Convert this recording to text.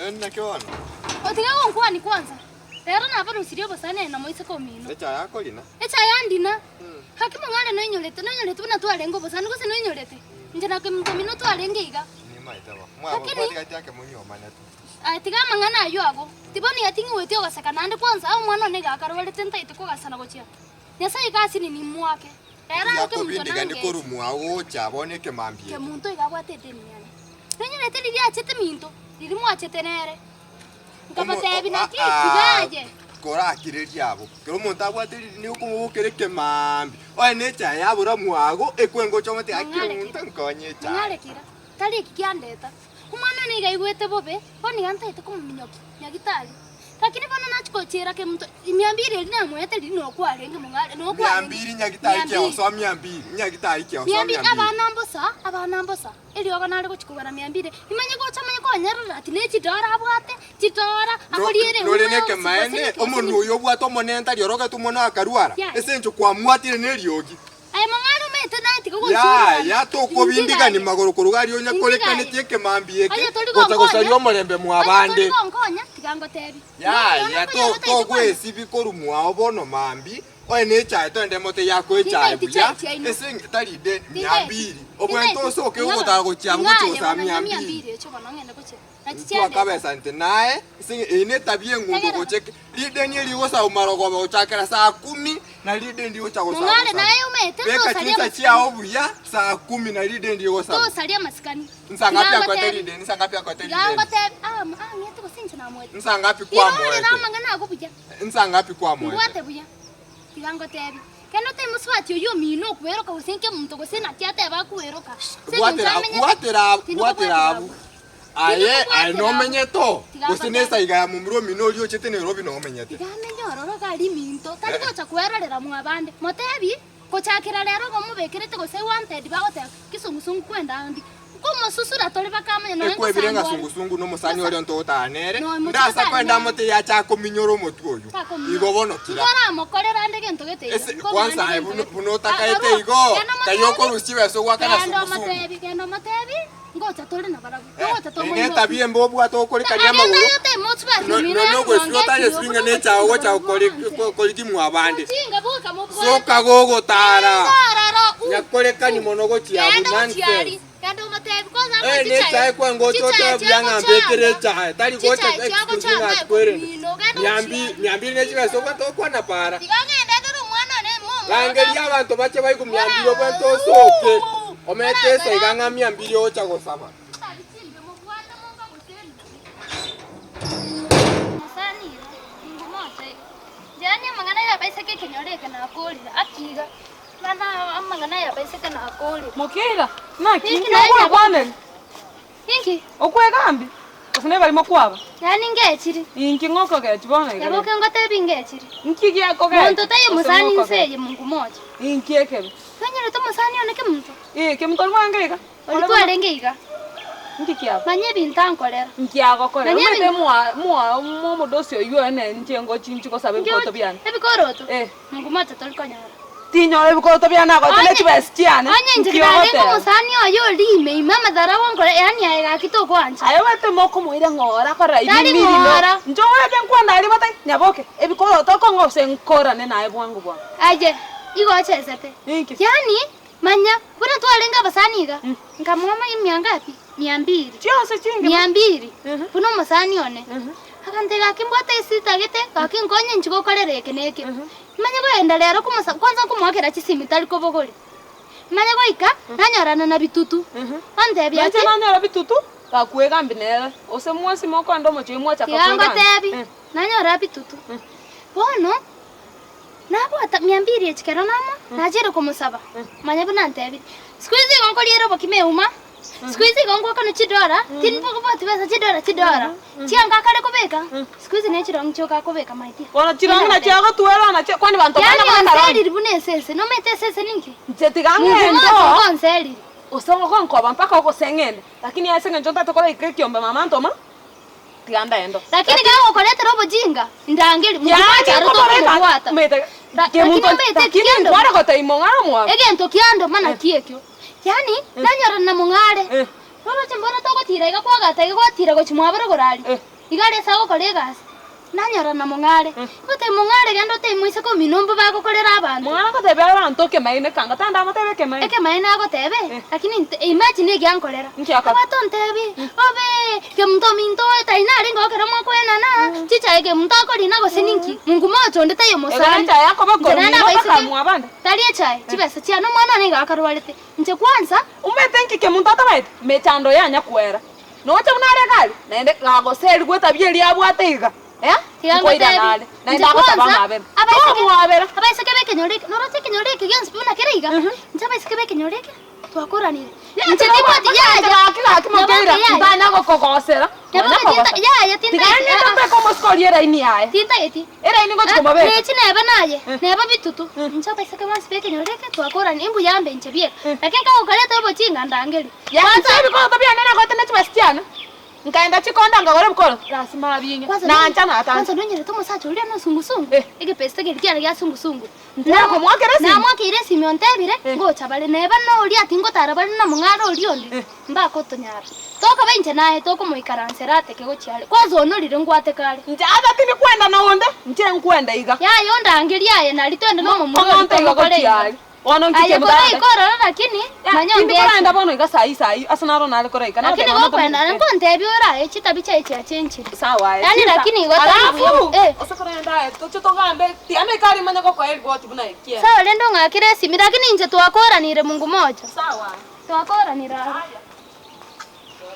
Oyondi naki bono? Otige gonkwani kwanza. Rero nabarusirie obosani aye na moiseke omino. Echaye akorina. Echaye andina. Gaki mong'are noinyorete, noinyorete buna twarenge obosani gose noinyorete? Inche na kemunto omino twarenge iga. Nimaete bo. Mwabo Lakini- mwatigati ake monyuomanete. Aye tiga amang'ana ayio ago. Tibono iga ting'igweti ogoseka naende kwanza, omwana one iga akarwarete ntaete kogasana gochia. Nyasae iga asini nimwake. Rero aro kemunto Yakobindigani nangeche. korwa mwao gocha bono ekemambia eke. Kemunto iga abwate edeni yane. Nonyorete riria achete minto, riria mwachete nere. Nkamotebi naki tiga aye. Korakirerie abwo, kera omonto abwate ridini okomobokera ekemaambia, onye ne echae yabora mwago, ekwengocha omote gaki kemunto nkonye echae. Mong'are kira, tari eki kiandeta. Omwana one iga aigwete bobe, bono iga ntaete komominyokia nyagitari. Lakini bono nachia gochiera kemunto, miambiri eria namoete riria nokwarenge mong'are, nokwarenge. Miambiri nyagitari kiagosoa miambiri, nyagitari kiagosoa Miambiri, miambiri. abana mbosa, abana mbosa. Eriogo nare gochia kogora miambire, imanye gocha manye konyerera ati ne chidora abwate, chidora, akoriere Nore euma yonsi gose nekemaene, naki gose omonwa naki. oyo obwate omonene tari orogetwe mono akarwara, Yaya. ase engencho kwamwatire neriogi. Aye mong'are omanyete naye tiga gonsuorera Yaya, tokobindigani magoro korwa aria onyakorekaneti ekemambia eke, Onye tori gocha gonkonya, gosaria omorembe onye mwabande. tori gonkonya, tiga ngotebi. Yaya, to- togwesibia korwa mwao bono mambia, Onye nechae toende mote yakoa echae Tindaeti buya, chae chiaino. ase eng- tari de Tindaeti. miambiri. Obwenerete Tindaeti. osoke Ing'aba. ogotara gochia abwo Ing'aye gochia gosaba bono, ing'a miambiri. miambiri echo bono ng'ende gochia. Nachi chiandeta. Twakabesa nte naye, ase eng- eye netabia eng'unto Tegerera. gocha eke- rideni eri rigosaba marogoba gochakera saa kumi, na rideni rigocha gosaba Mong'are gosaba. naye omanyete Beka tosaria chinsa amasikani. chiao buya, saa kumi na rideni rigosaba. Tosaria amasikani. Nsa ngapi Tiga akwete ngotebi. rideni, nsa ngapi akwete Tiga rideni. ngotebi. Ah, ah, ng'ete gose inche namoete. Nsa ngapi Irorera kwamoete. amang'ana ago buya. Nsa ngapi kwamoete. Mbwate buya. Tiga ngotebi, Kende otebi mosubati oyio omino okweroka gose nkemonto gose naki ateba akweroka. Ase eng'encho Bwatera amenyete- bwatera Tindi bwatera kobwatera abwo. abwo. Aye Tindi aye kobwatera abwo. nomenyete oo Tiga gose ngotebi. nesa iga ya momura omino oria ochete Nairobi nomenyete. Tiga amenye ororo iga aria minto, tari gocha kwerorera mwabande. Motebi, gochakera rero igo omobekerete gose wanted bagoteba kisungusungu kwenda ande. Nkomosusura tore bakamanya nonya Ekwebire ng'a ngosambwa are. sungusungu nomosani oria ntogotara nere, Noyo mochie ndasa totare kwenda nere. amote yacha akominyora omotwe oyo. Takominyora. Igo bono kira. Nkoramokorera ande gento gete iga. Ese Nkomoa kwanza ande aye gento buna gete. buna otakaete Akarua, igo, genda kai omotebi, okorusia chibesa ogwakana genda sungusungu. omotebi, genda omotebi, ngocha tore nabarabwo, Eh, togocha eye tomoimokia. netabia embe obwate okorekania Agenda amagoro, aye otebe mosubati no- omino no- yaani nogwesibia nonge otagesibia ng'a ekiro buna nechago ogochia ogocha kobua kori- ko- korigi mwabande. Ojinga boka mobwate. Soka gogotara. Genda ororo, u- Nyakorekani mono gochia abwo, Genda gochia nonsense. aria. Genda omotebi kwanza Eh, amoe nechae chichae. kwango oche Chichae otebia ng'a mbekere chiagochanga. echae tari gocha Chichae excuse chiagochanga ng'a kwerende ekomino. Genda gochia miambi aria. miambiri ne chibesa obwate okwana para Tiga ng'ende ndore omwana one momura. rangeria abanto bache baigu miambiri obwate osoke omete esa iga ng'a miambiri ogocha gosaba. Chitabi chimbe mobwate monga gose endugu. Mosani iga, ingo mocha iga. Yaani amang'ana y'abaiseke ekenyoro eke nakorire, aki iga. Bana amang'ana y'abaiseke nakorire. Mokeira, naki Inki inki naye nyabo? ogwekwanera? Inki? Okwegambi? Gose nebarimo kwaba? Yaani ngechiri. Inki ng'okogechi bono iga Nyaboke rende? ngotebi ngechiri. Inki giakogechi? Monto taiyo Gose mosani inse ng'okogechi? eye Mungu mocha. Inki ekebe? Tonyerete omosani one kemonto? Ee, kemonto mwange iga. Oria Ore buna twarenge iga. Inki kiaba? Manya ebinto ankorera. Inki agokorera? Manya Omanyete ebinto. mwa mwa momodosi oyio one inche ngochi inchi gosaba Inki ebikoroto biane. Ebikoroto? Eh. Mungu mocha tori konyora. Tinyora ebikoroto biane agoete ne Onye chibesa chiane. onye inche Inki narenge ogoteba? omosani oye oria ime ime amadharau onkore yaani aye gaki tokoancha. Aye omanyete mokomoira ng'ora korora Tari ibimiri no. ng'ora. Inche omanyete nkwana aria gote nyaboke ebikoroto okong'a gose nkorane naye bwango bwango. Aye, igo ochesete. Inki? Yaani Manya, buna twarenge abasani iga, nkamoa mia ngapi? Mia mbiri. Chionsi chingima. Mia mbiri, Mhm. buna omosani one. Mhm. Agantebia gaki mbwate esitagete, gaki nkonye inche gokorera eke na eke. Manye kogenda rero komosa kwanza nkomoakera chisimi tari kobogoria. Manye goika, nanyorana na bitutu. Mhm. Ontebia Nainche ati, nanyora bitutu, gakwegambia nere, gose mwensi mokoenda omochie mwacha tiga kokwegambia. ngotebi, Eh. nanyora bitutu. Bono, Nabwata mia mbiri echi kero namo, nachire komosaba, manya buna antebirie, Siku hizi igo nkoriera obokima euma, siku hizi igo ngwakana chidora, tindikobwati besa chidora chidora, chianga akare kobeka, siku hizi ne chirong'i chioka akobeka my dear. Bono chirong'i nachio agotwera nachio, kwani banto bande Yaani bakarora. onseriri buna esese, nomanyete esese ninki? Inche tiga Mungu ng'ende moto oo, ogonseriri. gose ogonkoba mpaka ogose ng'ende, lakini ase eng'encho ntagete koraika ekiombe mama ntoma. Tiga ndaendo. Lakini kagokoretera obojinga, ndangeri, Yaani mobwate aro nkoboreka, tokobobwata. mete, Ra- lakini kemunto, omanyete lakini kiando- nkware gotebia mong'are omwabo. Egento kiando mana ki ekio. Yaani, nanyorana na mong'are. Eh. Roroche mboro togotira iga kwagata iga gwatira gochia mwabo rogoro aria. Eh. Iga are ase agokora egasi, nanyora na mong'are. Ngotebi mong'are genda otebi moiseke omino mbobe agokorera abanto. Mong'are agotebia abanto ekemaene kanga tande amotebe ekemaene. Ekemaene agotebe, lakini nte imagine egiankorera. Inki akora? Abate ontebi, obe, kemunto ominto oyo tari narenge ekero mwakoenana, chichae kemunto akorina gose ninki, mungu mocha onde taiyo Ego mosani. nechae akoba Inche naende okorina abaiseke, mpaka mwabande. tari echae, chibesa chiane omwana one iga akarwarete. Inche kwanza. Omanyete nki kemunto atabaete? Mechando yanya kwera. Noche buna are gari, naende gagoserigwa etabia eria abwate iga, eh, Tiga nkoirana ngotebi, are, naende inche agosaba kwanza, amabera. abaiseke, Tomwabera. abaiseke b'ekenyoro eke, noroche ekenyoro eke gionsi pi buna kere iga, inche abaiseke b'ekenyoro eke, twakoranire. Inche tibwati yaya, Gaki gaki mokeira, Nyaboke yaya. ntanya gokogosera. Nyaboke Ntanya tinta- kogosera. yaya, Tiga tintageti, ng'ende ah, ah. mbeke omosike oria eraini yaye. Tintageti. Eraini ngochi komobeka. Nechi neba naye, neba bitutu. Inche abaiseke bonsi b'ekenyoro eke twakorana, imbuya mbe inche bieka. Lakini kagokoreta obochinga ndangerie. Yaani inche ebikoroto biane nagoete ne chibesa chiane, nkaenda chikonda nkagora ebikoroto, lasima abing'e. Kwanza Nancha natancha. Kwanza nonyerete omosacha oria nosungusungu, Eh. egepesete keria kiare gia sungusungu. Nkware komoakera esimi? Namoakeire esimi ontebire, Eh. ngocha bare, neba noria tingotara bare na omong'are oria onde, Eh. mbakotonyara. Tokoba inche naye tokomoikaransera ateke gochia are, kwanza onorire ngwateke are. Inche ata tindi kwenda na onde, inche nkwenda iga. Yaya ondangerie aye nari twende na omomura oria Kong'onta iga tomokore gochia iga. are. Bono nki Aye kemotaete? koraika ororo lakini, manya Tindi ongeche. korenda bono iga saii saii, ase naro nare koraika. Lakini Nagoteba ng'a gokwenda ntominyoke. nkontebia ore aye chitabi chiaye chiachenchire. Sawa aye. Yaani Chinsa. lakini igo tari Alafu, buya. Eh. ose korenda aye, toche togambe, tiga ika aria manye gokoa eripoti buna ekiene. Sawa rende ong'akere esimi lakini inche twakoranire Mungu moja. Sawa aye. Twakoranire aro. Aya.